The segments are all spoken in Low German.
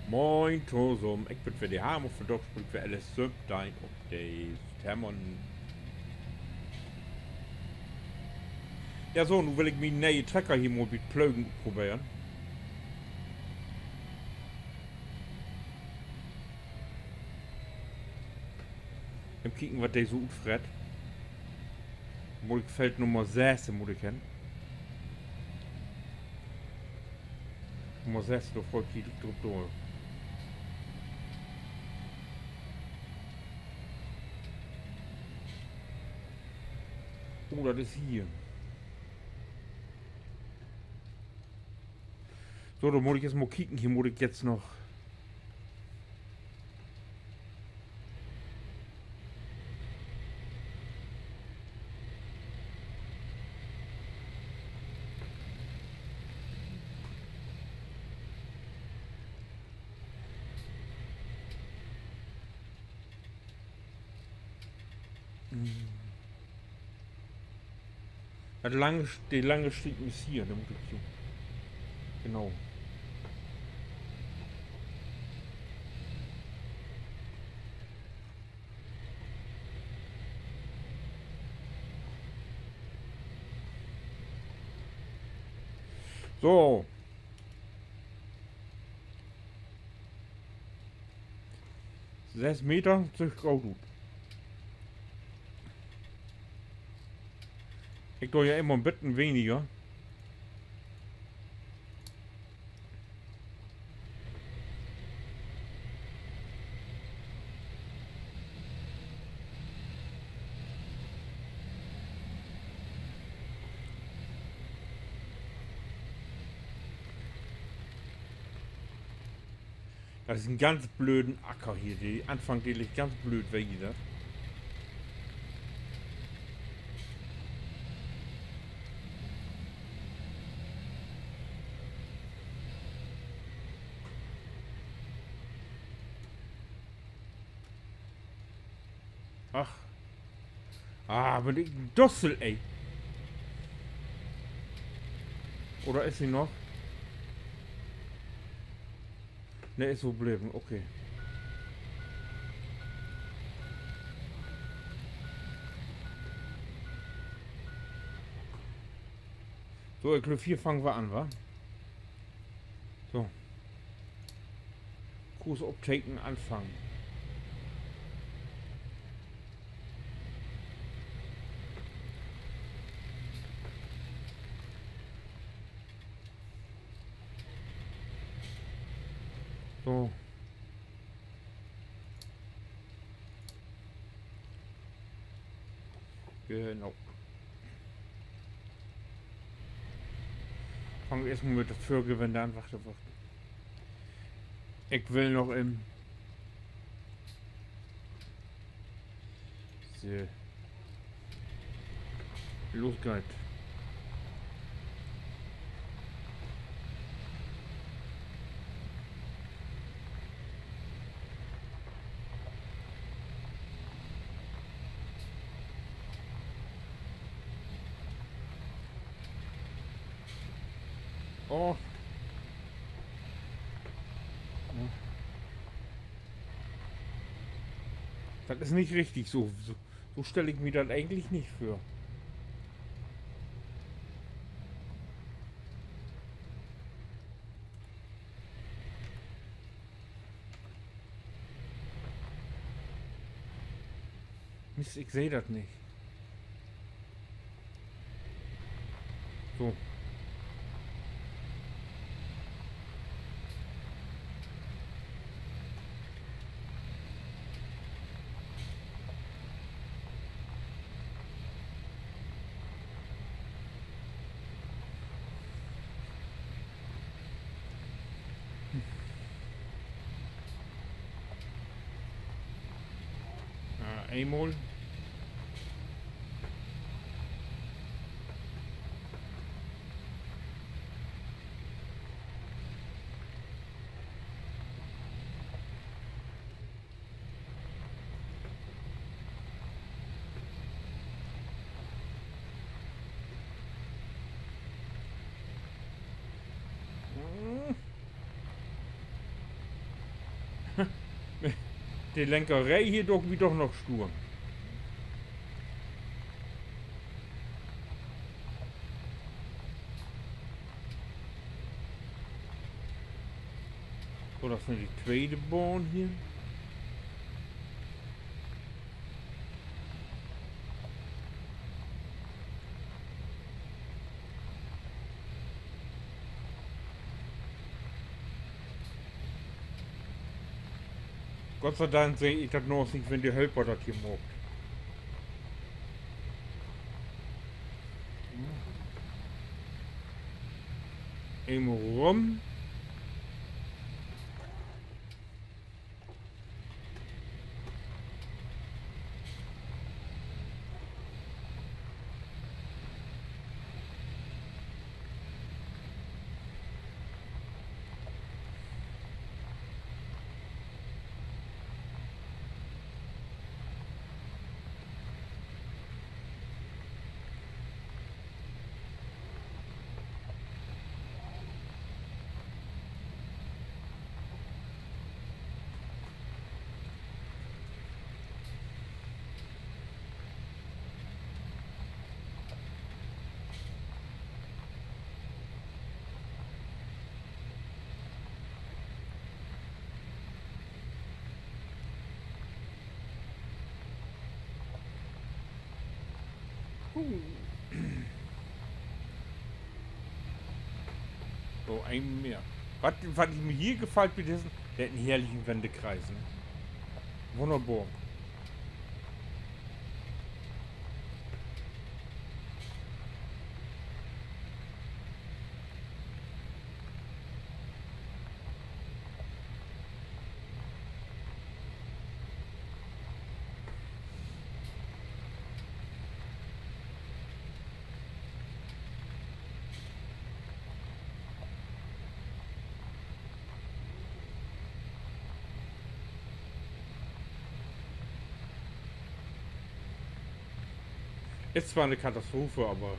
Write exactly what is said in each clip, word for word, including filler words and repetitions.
Moin tosamen, ik bün weer de Harm un vandaag speelt wi L S söventeihn op de Thermon. Ja, so, nu will ik mien ne'en Trecker hier mal bi't Plögen utproberen. Even kieken, wat de so utfrett. Mutt ik Feld Nummer söss, mutt ik hen. Nummer söss, dor freu ik mi düchtig dor. Oh, dat is hier. So, dor mutt ik jetzt mal kieken. Hier mutt ik jetzt noch Dat lange, de lange Streep is hier, denn mutt ik hier. Genau. So. Söss Meter süht goot ut. Ik do ja immer en beten weniger. Dat is en ganz blöden Acker hier. De Anfang, de liggt ganz blöd weg, dat. Ach. Ah, bün ik en Dussel, ey. Oder is he noch? Nee, is so bleven, okay. So, ik glööv, hier fangt wi an, wa? So. Kurs opteken, anfangen. So. Genau. Fangen wi eerst mal mit de Vörgewinde an. Wacht, wacht. Ik will noch in So. Los geiht. Oh. Ja. Dat is nich richtig so. So, so stell ik mi dat egentlich nich vör. Mist, ik seh dat nich. So. Ah, eenmal. De Lenkeree hier, dor bün ik doch noch stuur. So, dat is nu de tweede Bahn hier. Gott sei Dank seh ik dat noch nich, wenn de Hölper dat hier maakt. Eenmal rüm. So, een mehr. Wat, wat mi hier gefallt bi dissen, de hett en herrlichen Wendekreis, ne? Wunnerbor. Is zwar 'ne Katastrophe, aver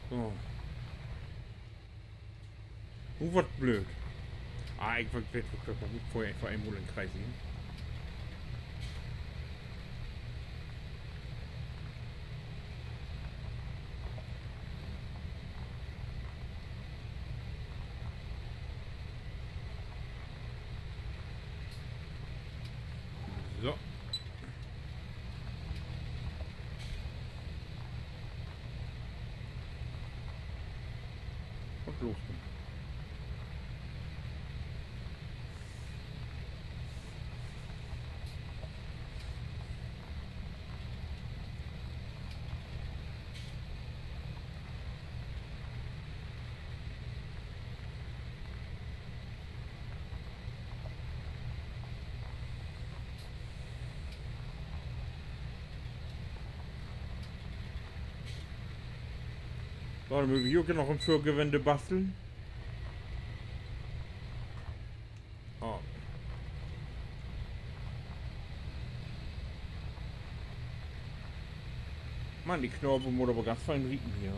so. Nu warrt blööd. Ah, ik weet, ik weet, ik weet, ik mutt vörher eenfach eenmal in Kreis gahn. So. Un los. So, denn mööt wi hier ok noch en Vörgewende basteln. Oh. Mann, de Knorpel mutt aver ganz fein rieken hier.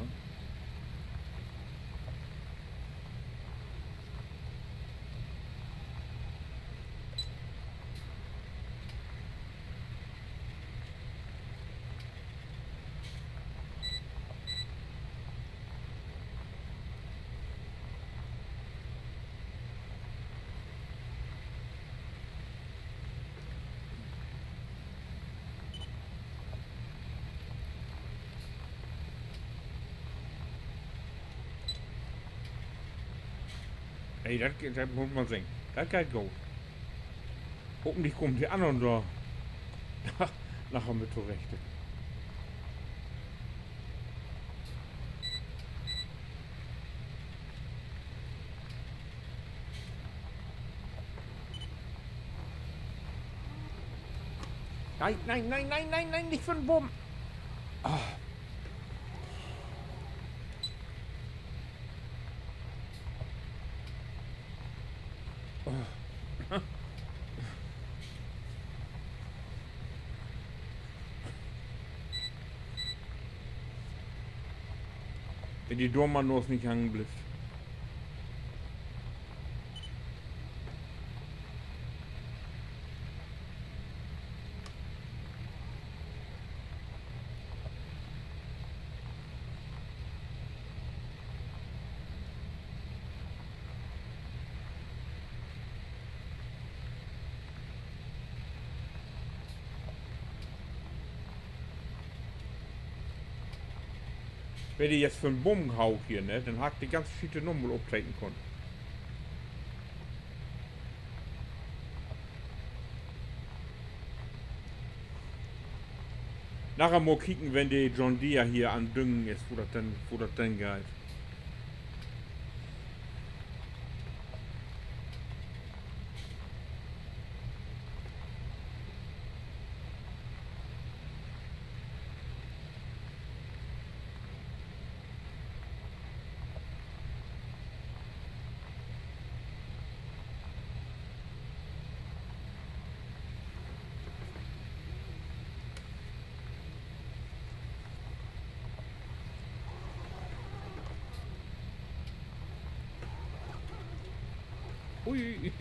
Ey, dat, dat mutt man seggen. Dat geiht goot. Hopentlich kaamt de annern dor naher mit torecht. Nee, nee, nee, nich vör den Boom. Ah. Wenn de Doormann nu nich hangen blifft. Wenn de jetzt vör'n Boom haut hier, ne, denn harr ik de ganze Schiet noch mal opteken kunnt. Naher mal kieken, wenn de John Deere hier an Düngen is, wo dat denn, wo dat denn geiht. Ui.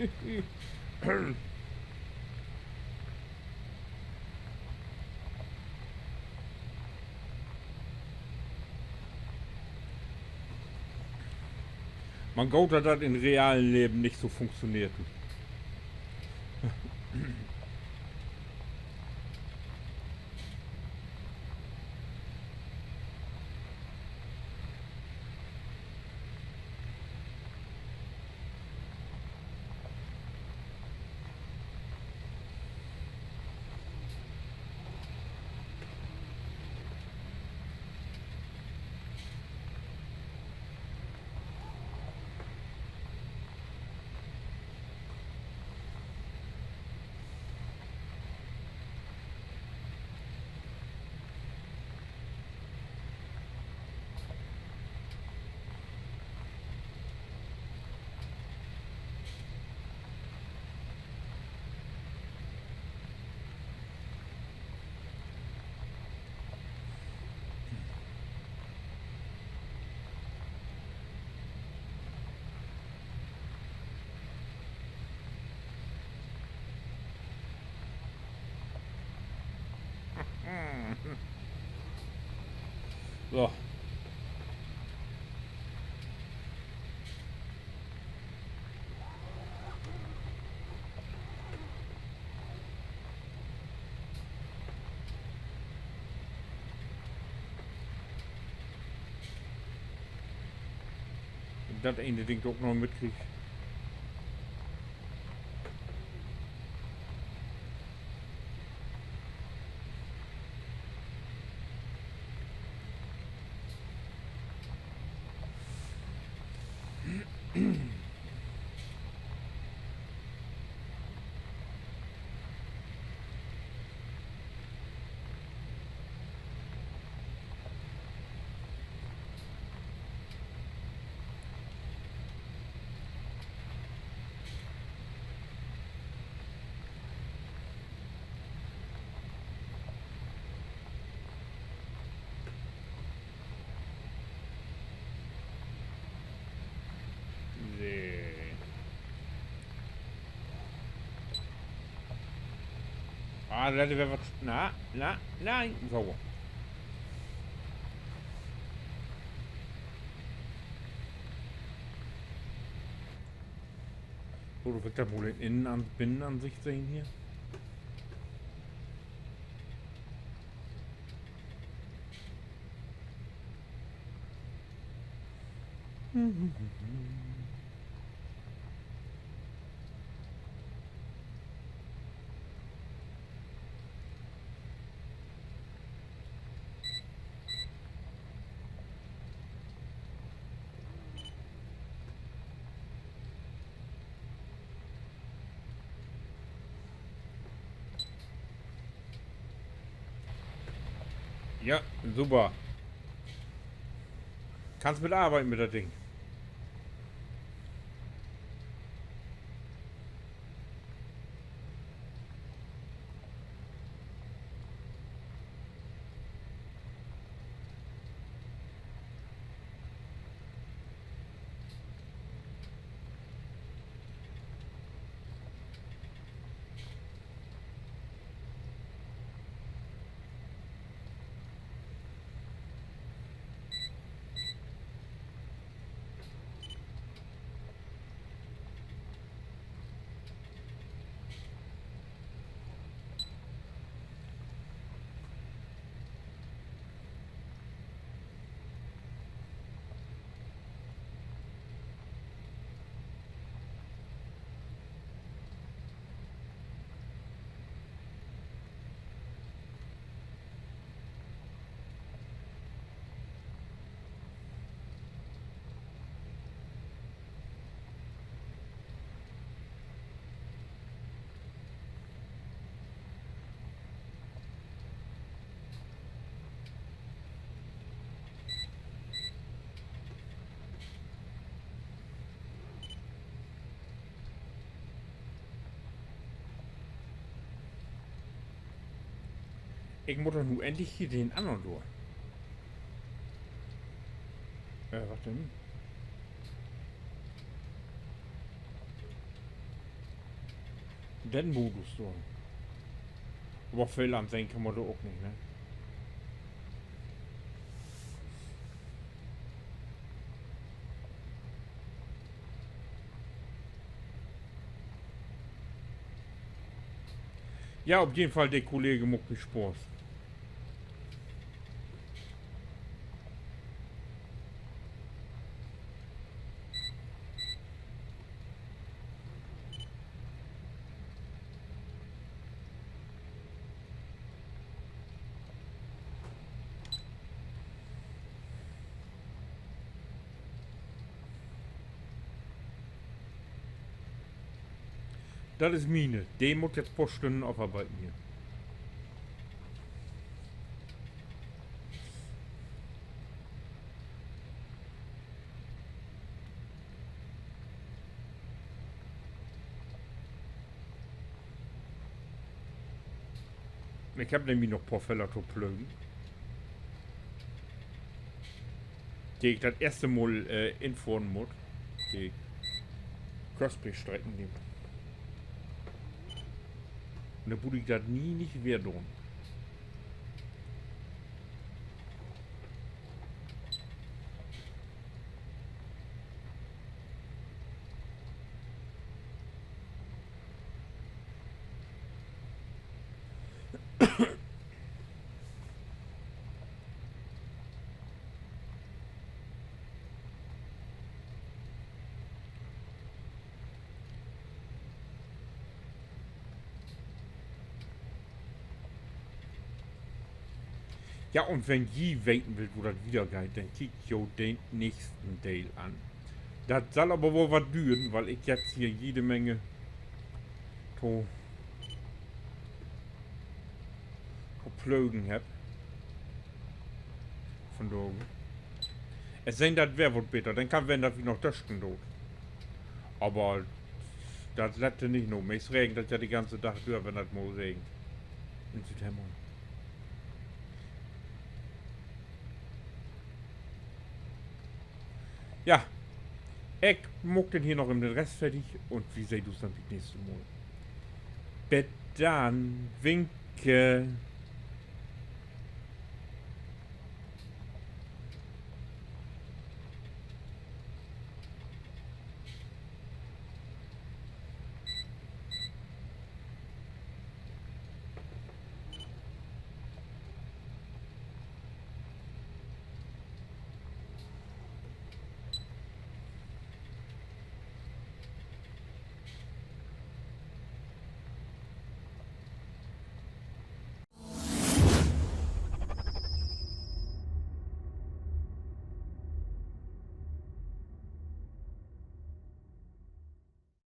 Man goot, dat dat in realen Leven nich so funktioneert. So. Dat ene Ding ok noch mitkrieg. So. Ah, dat weer wat. Na, na, nee, so. So, do will ik dat mal in Innen-, Binnenansicht sehn hier. Ja, super. Kannst mit arbeiden mit dat Ding. Ik mutt doch nu endlich hier den annern dor. Äh, wat denn? Den Modus dor. Aver veel an sehn kann man dor ok nich, ne? Ja, op jeden Fall, de Kollege maakt mi Spaaß. Dat is miene. De mutt jetzt poor Stünnen afarbeiden hier. Ik hebb nämlich noch poor Feller to plögen, de ik dat eerste Mal, äh, infohren mutt. De Crossplay-Strecken, de, un denn mutt ik dat nie nich weer doon. Ja, un wenn ji weten wüllt, wo dat wiedergeiht, denn kiekt jo den nächsten Deel an. Dat sall aver woll wat düren, wiel ik jetzt hier jede Menge to, to plögen hebb vandagen. Es sei denn, dat weer wat beter, denn kann ween, dat wi noch dösken doot. Aver dat lett nich na. Meist regent dat ja de ganze Dag dör, wenn dat mal regent in Südhemmern. Ja, ik maak denn hier noch even den Rest fertig un wi seht us denn bi't nächste Mal. Bet dann, winke.